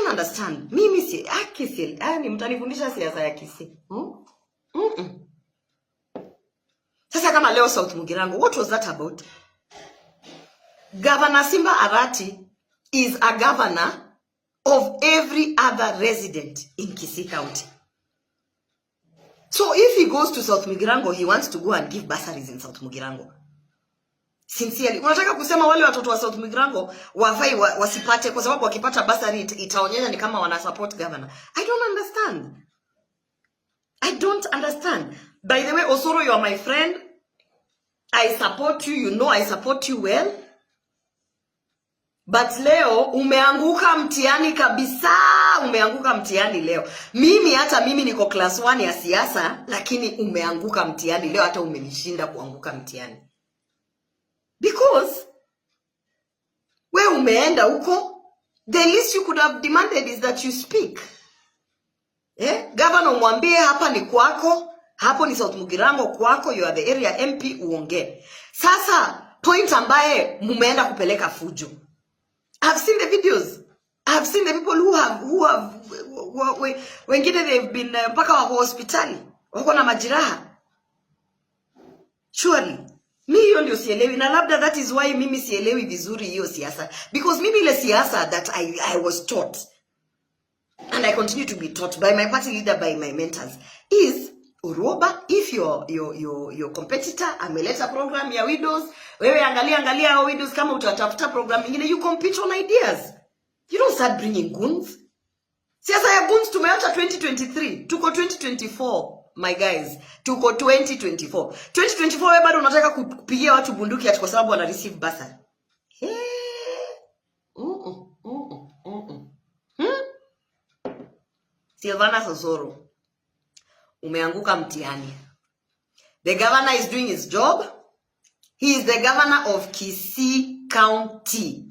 Don't understand. Mimi si aki si, yani mtanifundisha siasa ya Kisii. Sasa kama leo South Mugirango, what was that about? Governor Simba Arati is a governor of every other resident in Kisii County. So if he goes to South Mugirango, he wants to go and give bursaries in South Mugirango. Sincerely, unataka kusema wale watoto wa South Mugirango wafai wasipate kwa sababu wakipata bursary itaonyesha ni kama wana support governor? I don't understand. I don't understand. By the way, Osoro, you are my friend. I support you. You know I support you well. But leo umeanguka mtihani kabisa, umeanguka mtihani leo. Mimi hata mimi niko class 1 ya siasa, lakini umeanguka mtihani leo, hata umenishinda kuanguka mtihani. Because we umeenda huko, the least you could have demanded is that you speak. Eh? Governor umwambie hapa ni kwako, hapo ni South Mugirango kwako, you are the area MP, uongee. Sasa point ambaye mumeenda kupeleka fujo. I've seen the videos. I've seen the people who have wengine they've been mpaka wako hospitali, wako na majeraha. Surely mi hiyo ndio sielewi, na labda that is why mimi sielewi vizuri hiyo siasa, because mimi ile siasa that I was taught and I continue to be taught by my party leader, by my mentors, is Uroba, if your competitor ameleta program ya widows, wewe angalia angalia hao widows kama utatafuta program nyingine, you compete on ideas. You don't start bringing goons. Siasa ya goons tumeacha 2023, tuko 2024, my guys, tuko 2024. 2024 wewe bado unataka kupigia watu bunduki ati kwa sababu wana receive bursary. Hey. Silvana Osoro, umeanguka mtihani. The governor is doing his job. He is the governor of Kisii County.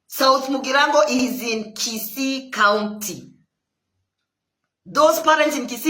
South Mugirango is in Kisii County. Those parents in Kisii